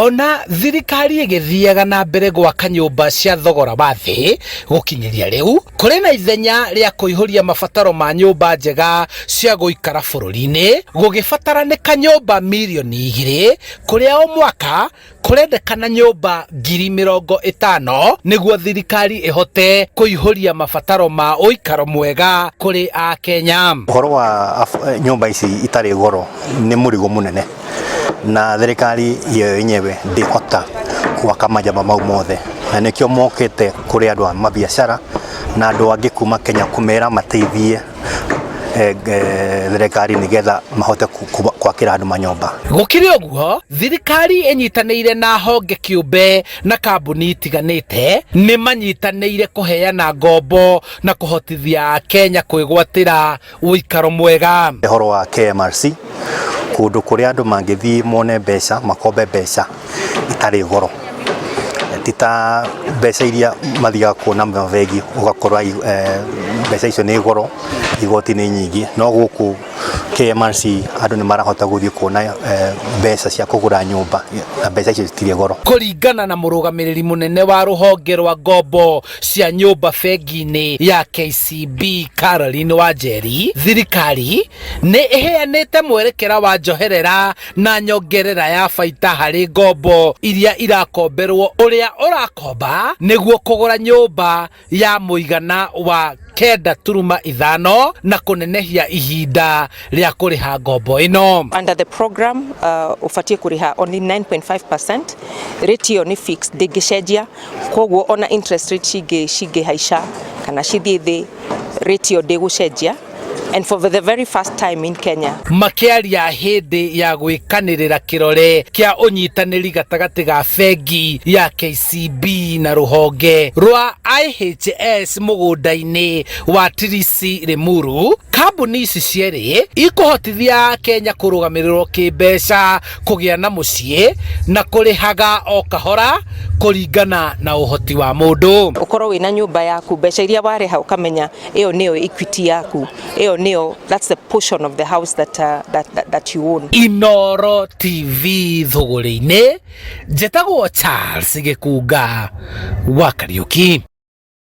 Ona thirikari ĩgĩthiaga na mbere gwaka nyũmba cia thogora wa thĩ, gũkinyĩria rĩu kũrĩ na ithenya rĩa kũihũria mabataro ma nyũmba njega cia gũikara bũrũri-inĩ, gũgĩbataranĩka nyũmba mirioni 2, kũrĩa o mwaka kũrendekana nyũmba 50,000 nĩguo thirikari ĩhote kũihũria mabataro ma ũikaro mwega kũrĩ Akenya. Ũhoro wa nyũmba ici itarĩ goro nĩ mũrigo mũnene, na thirikari yo yenyewe ndĩhota gwaka majamba mau mothe, na nĩkĩo mokĩte kũrĩ andũ a mabiacara na andũ angĩ kuma Kenya kũmera mateithie thirikari nĩgetha mahote gwakĩra andũ manyũmba. Gũkĩrĩ ũguo, thirikari ĩnyitanĩire na honge kĩũmbe na kambuni itiganĩte nĩ manyitanĩire kũheana ngombo na kũhotithia Akenya kwĩgwatĩra ũikaro mwega. Ũhoro wa KMRC, kũndũ kũrĩa andũ mangĩthiĩ mone mbeca, makombe mbeca itarĩ goro, ti ta mbeca iria mathiaga kuona mabengi, ũgakora mbeca icio nĩ goro, igoti nĩ nyingĩ. No gũkũ KMRC andũ nĩ marahota gũthiĩ kuona mbeca cia kũgũra nyũmba, na mbeca icio citirĩ goro. Kũringana na mũrũgamĩrĩri mũnene wa rũhonge rwa ngombo cia nyũmba bengi-inĩ ya KCB, Caroline Wanjeri, thirikari nĩ ĩheanĩte mwerekera wa njoherera na nyongerera ya baita harĩ ngombo iria irakomberwo ũrĩa ũrakomba nĩguo kũgũra nyũmba ya mũigana wa 9.5 na kũnenehia ihinda rĩa kũrĩha ngombo ĩno. Under the program, ũbatiĩ kũrĩha only 9.5%. Rate ĩyo nĩ fixed, ndĩngĩcenjia. Koguo ona interest rate cingĩhaica kana cithiĩ thĩ, rate ĩyo ndĩgũcenjia, and for the very first time in Kenya. Makĩaria hĩndĩ ya gwĩkanĩrĩra kĩrore kĩa ũnyitanĩri gatagatĩ ga bengi ya KCB na rũhonge rwa IHS mũgũnda-inĩ wa Tirisi Limuru, kambuni ici cierĩ ikũhotithia Kenya kũrũgamĩrĩrwo kĩmbeca, kũgĩa na mũciĩ na kũrĩhaga o kahora kũringana na ũhoti wa mũndũ. Ũkorwo wĩna nyũmba yaku, mbeca iria warĩha ũkamenya ĩyo nĩyo equity yaku, ĩyo nĩyo, that's the portion of the house that you own. Inoro TV thũgũrĩ-inĩ, njĩtagwo Charles Gĩkunga wa Kariũki.